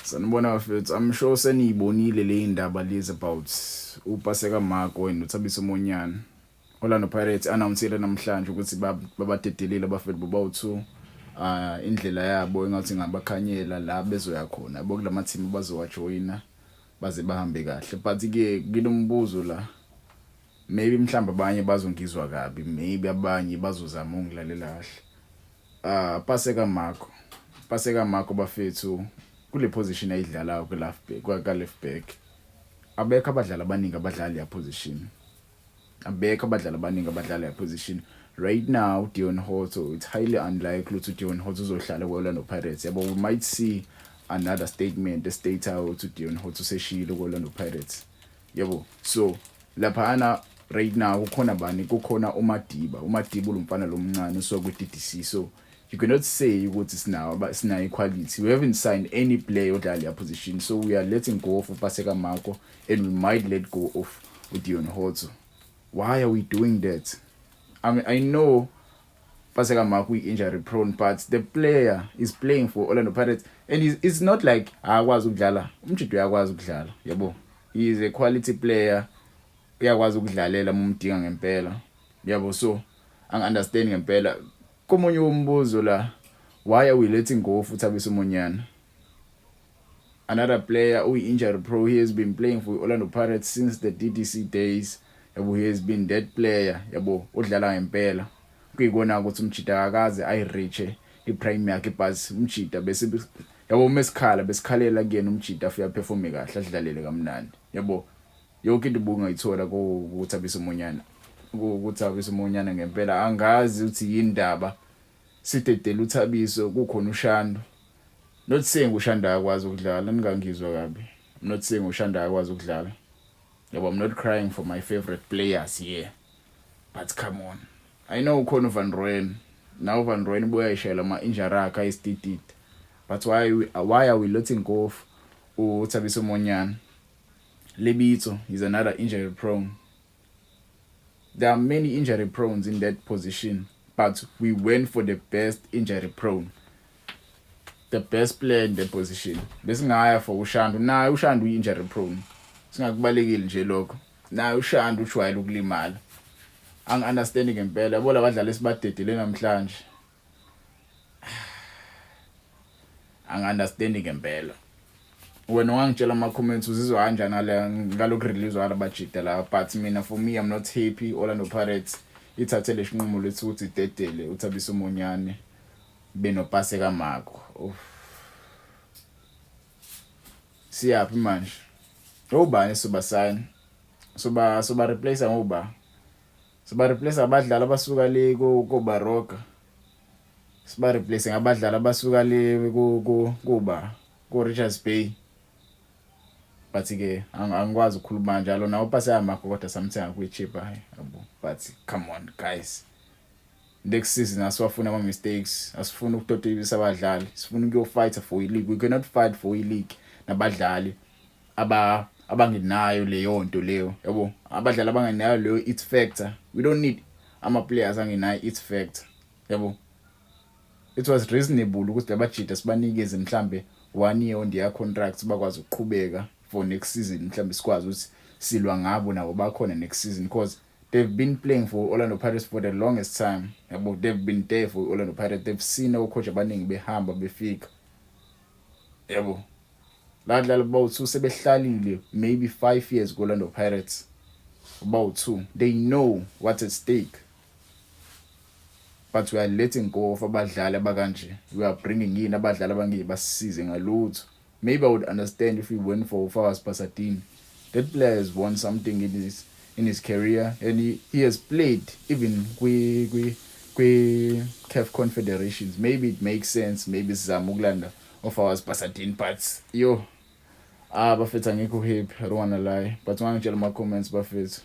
Sanibona bafethu, I'm sure seniyibonile le ndaba lezi about uPaseka Mako and uThabiso Monyane. Orlando Pirates announceile namhlanje ukuthi babadedelile abafethu bobawu-2, indlela yabo engathi ngabakhanyela la bezoya khona yabo kulama team bazowajoyina baze bahambe kahle. But ke kunombuzo la, maybe mhlawumbe abanye bazongizwa kabi, maybe abanye bazozama ungilalela kahle. Paseka Mako, Paseka Mako bafethu, kule position ayidlalayo ku left back, ka left back, abekho abadlali abaningi abadlala ya position, abekho abadlali abaningi abadlala ya position. Right now Deon Hotto, it's highly unlikely ukuthi Deon Hotto uzohlala ku-Orlando Pirates, yabo. We might see another statement estate ukuthi Deon Hotto useshiyile ku-Orlando Pirates, yabo. So laphana right now kukhona bani? Kukhona uMadiba. UMadiba ulumfana lomncane usuka kwi-DDC, so you cannot say ukuthi sinawo, sinayo equality. We haven't signed any player odlala leya position, so we are letting go of uPaseka Mako and we might let go of uDeon Hotto. Why are we doing that? I mean, I know Paseka Mako is injury prone, but the player is playing for Orlando Pirates and it's not like akwazi ukudlala. Umjita uyakwazi ukudlala, yabo. He is a quality player, uyakwazi ukudlalela uma umdinga ngempela, yabo. So angi-understand ngempela. Komunye umbuzo la, why are we letting go of uThabiso Monyane, another player who injury pro? He has been playing for Orlando Pirates since the DDC days, yabo. He has been that player, yabo, odlala ngempela. Kuyikona ukuthi umjita akakaze ayireach iprime yakhe, but umjita bese, yabo, mesikhala besikhalela kuyena umjita afika perform kahle, adlalele kamnandi, yabo. Yonke into ubungayithola kuThabiso Monyane, kuThabiso Monyane ngempela. Angazi ukuthi yindaba sidedela uThabiso kukhona uShando. Not saying uShando akwazi ukudlala, ningangizwa kabi. I'm not saying uShando akwazi ukudlala, yabo. I'm not crying for my favorite players here, but come on. I know ukhona uVan Rooyen now. Van Rooyen buya ishayela ama injury akhe ayisitititi, but why are we letting go of uThabiso Monyane? Lebitso is another injury prone. There are many injury prones in that position, but we went for the best injury prone, the best player in the position. Besingaya for uShandu, naye uShandu uyi-injury prone, singakubalekile nje lokho. Naye uShandu ujwayele ukulimala. Angi-understand ngempela, yabo, labadlali esibadedele namhlanje. Angi-understand ngempela. Wena ungangitshela ama-comments, uzizwa kanjani ngale ngalokhu release walabajita la? But mina, for me, I'm not happy Orlando Pirates ithathe lesinqumo lethi ukuthi idedele uThabiso Monyane benoPaseka Mako. Uff. Siyaphi manje? Obani soba sign, soba replace ngoba soba replace abadlali abasuka le ko Baroka, siba replace ngabadlali abasuka le ku kuba ku Richards Bay? But ke angikwazi ukukhuluma kanjalo nawo Paseka Mako, kodwa samthenga kwi-cheap, yabo. But come on guys, next season asiwafuna ama mistakes, asifuna ukutotobisa abadlali, sifuna ukuyofight for i-league. We cannot fight for i-league nabadlali abangenayo leyo nto leyo, yabo, abadlali abangenayo leyo it factor. We don't need ama players angenayo it factor, yabo. It was reasonable ukuthi labajita sibanikeze mhlambe one year on their contracts, bakwazi ukuqhubeka for next season, mhlambe sikwazi ukuthi silwa ngabo nabo bakhona next season, because they've been playing for Orlando Pirates for the longest time, yabo. They've been there for Orlando Pirates, they've seen ocoach abaningi behamba befika, yabo. Ladlala about sebehlalile maybe 5 years ku Orlando Pirates, about two. They know what's at stake, but we are letting go of abadlali abakanje. We are bringing in abadlali abangeke basisize ngalutho. Maybe I would understand if we went for Fawaaz Basadien. That player has won something in his career and he has played even kwi CAF Confederations. Maybe it makes sense, maybe sizama ukulanda uFawaaz Basadien, but yo, ah bafethu, angikho happy. I don't wanna lie, but ungangitshela ama comments, bafethu.